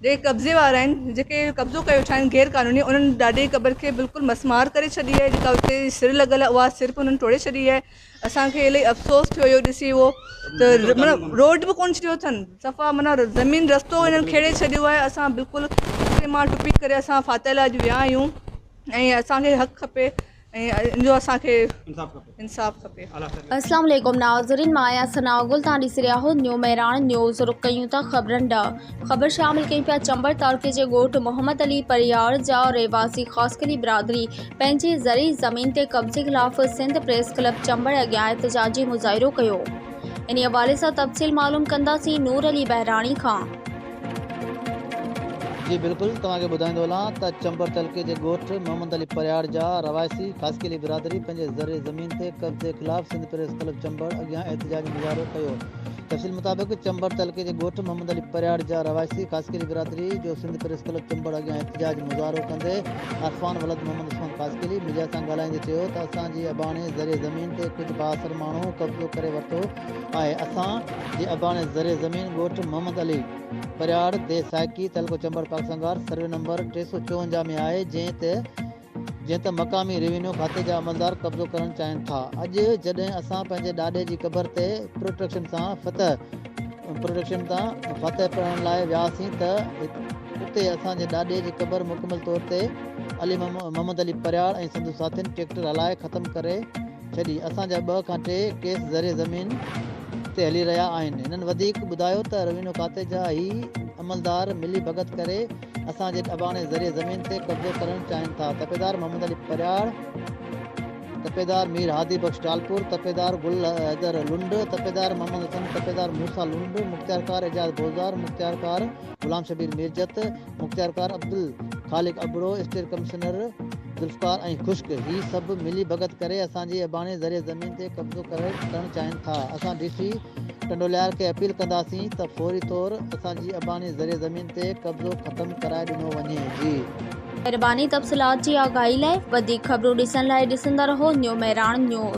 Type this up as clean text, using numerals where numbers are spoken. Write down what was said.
جيڪي قبضي وارا آهن جيڪي قبضو ڪيو ويٺا آهن غير قانوني انهن ڏاڏي جي قبر کي بلڪل مسمار ڪري ڇڏي آهي جيڪا اتي سر لڳل آهي اها سر به انهن ٽوڙي ڇڏي آهي. اسان کي الاهي افسوس ٿيو اهو ڏسي اهو ته معنيٰ روڊ به ڪونه ڇڏيو اٿن صفا معنيٰ زمين رستو هنن کيڙي ڇڏيو آهي. اسان بلڪل خطري مان ٽپي ڪري اسان فاتح لاء اڄ ويا آهيون ۽ اسان کي حق کپي ۽ ان جو اسان کي انصاف کپي. اسلام عليڪم ناظرين مان آهيان ثناء گل توهان ڏسي رهيا آهيو نيو مهراڻ نيوز رخ ڪيون ٿا خبرن ڏانهن خبر شامل ڪيون پيا چمبڙ تعلقي جي ڳوٺ محمد علي پرهياڙ جا رهواسي خاصخيلي برادري پنهنجي زرعي زمين تي قبضي خلاف سنڌ پريس ڪلب چمبڙ اڳيان احتجاجي مظاهرو ڪيو انهي حوالي سان تفصيل معلوم ڪنداسين نور علي بهراڻي کان. جي بلڪل توهان کي ٻڌائيندو هلان ته چمبڙ تعلقي جي ڳوٺ محمد علي پرهياڙ جا رهواسي خاصخيلي برادري پنهنجي زرعي زمين تي قبضي خلاف سنڌ پريس ڪلب چمبڙ اڳيان احتجاجي مظاهرو ڪيو تفصيل مطابق چمبڙ تعلقي جي ڳوٺ محمد علي پرهياڙ جا رهواسي خاصخيلي برادري جو سنڌ پريس ڪلب چمبڙ اڳيان احتجاج مظاهرو ڪندي عرفان ولد محمد عثمان خاصخيلي ميڊيا سان ڳالهائيندي چيو ته اسان جي اباڻي زرعي زمين تي ڪجهه بااثر ماڻهو قبضو ڪري ورتو آهي اسان جي اباڻي زرعي زمين ڳوٺ محمد علي پرياڙ ديھ سائقي تعلقو چمبڙ پاڪسنگار سروي نمبر 354 ۾ آهي جنهن تي جنهن ته مقامي ريونيو کاتي جا عملدار قبضو ڪرڻ چاهين ٿا اڄ جڏهن اسان پنهنجي ڏاڏي جي قبر تي پروٽيڪشن سان فتح پروٽيڪشن تان فاتح پڙهڻ لاء وياسين ته اتي اسان جي ڏاڏي جي قبر مڪمل طور تي علي محمد علي پرياڙ ۽ سندس ساٿين ٽريڪٽر هلائي ختم ڪري ڇڏي، اسان جا ٻه کان ٽي ڪيس زرعي زمين تي هلي رهيا آهن، هنن وڌيڪ ٻڌايو ته روينيو کاتي جا هي عملدار ملي ڀڳت ڪري اسان جي اباڻي زرعي زمين تي قبضو ڪرڻ چاهين ٿا، تپيدار محمد علي پرياڙ، تپيدار مير هادي بخش ٽالپور، تپيدار گل حيدر لنڊ، تپيدار محمد حسن، تپيدار موسيٰ لنڊ، مختيارڪار اعجاز بوزدار، مختيارڪار غلام شبير ميرجت، مختيارڪار عبدالخالق ابڙو، اسٽيٽ ڪمشنر ذوالفقار ۽ خشڪ هي سڀ ملي ڀڳت ڪري اسان جي اباڻي زرعي زمين تي قبضو ڪرڻ چاهين ٿا. اسان ڊي سي ٽنڊولهيار کي اپيل ڪنداسين ته فوري طور اسان جي اباڻي زرعي زمين تي قبضو ختم ڪرائي ڏنو وڃي. جي. مهرباني تفصيلات جي آگاهي لاء وڌيڪ خبرون ڏسڻ لاء ڏسندا رهو نيو مهراڻ نيوز.